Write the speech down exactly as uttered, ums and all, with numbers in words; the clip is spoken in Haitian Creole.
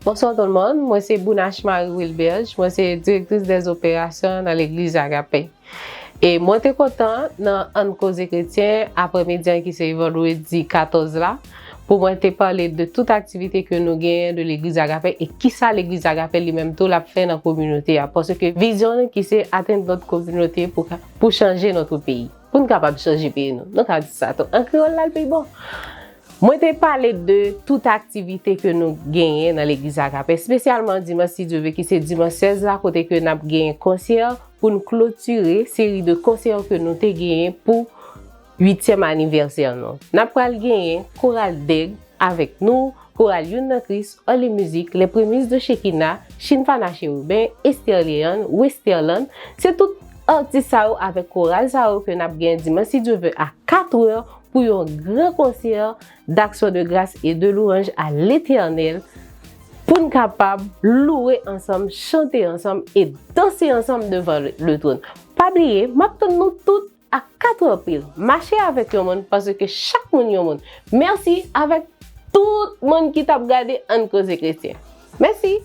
Bonsoir tout le monde, mwen se Bounache Marie Wilberge, mwen se direktris dèzoperasion nan legliz Agape. E mwen te kontan nan Ann Koze Kretyen aprèmidi an ki se vandredi katòz la, pou mwen te pale de tout aktivite ke nou genyen de legliz Agape e kisa legliz Agape li menm tou l ap fè nan kominote a. Paske vizyon nou ki se atenn lòt kominote pou, pou chanje notre peyi. Pou n kapab chanje peyi nou. Nou ka di sa tou. An kreyòl la, l pi bon. Mwen te pale de tout aktivite ke nou genyen nan legliz Agape, espesyalman dimanch si Dye vle ki se dimanch sèz la kote ke n ap genyen konsè pou n klotire seri de konsè ke nou te genyen pou uityèm anivèsè nou. N ap pral genyen Koral Dèg avèk nou, Koral Youn nan Kris, Early Music, Les Prémices de Shekinah, Shinfana Chérubin, Esther Léon, Westerland. Se tout atis sa yo avèk koral sa yo ke n ap genyen dimanch si Dye vle a katrè pou yon gran konsè d'action de grâce et de louange à l'Éternel pou n kapab louwe ansanm, chante ansanm e danse ansanm devan le, le tròn. Pa bliye, m ap tann nou tout a katrè pil. Mache avèk yon moun paske chak moun yon moun. Mèsi avèk tout moun ki t ap gade Ann Koze Kretyen. Mèsi.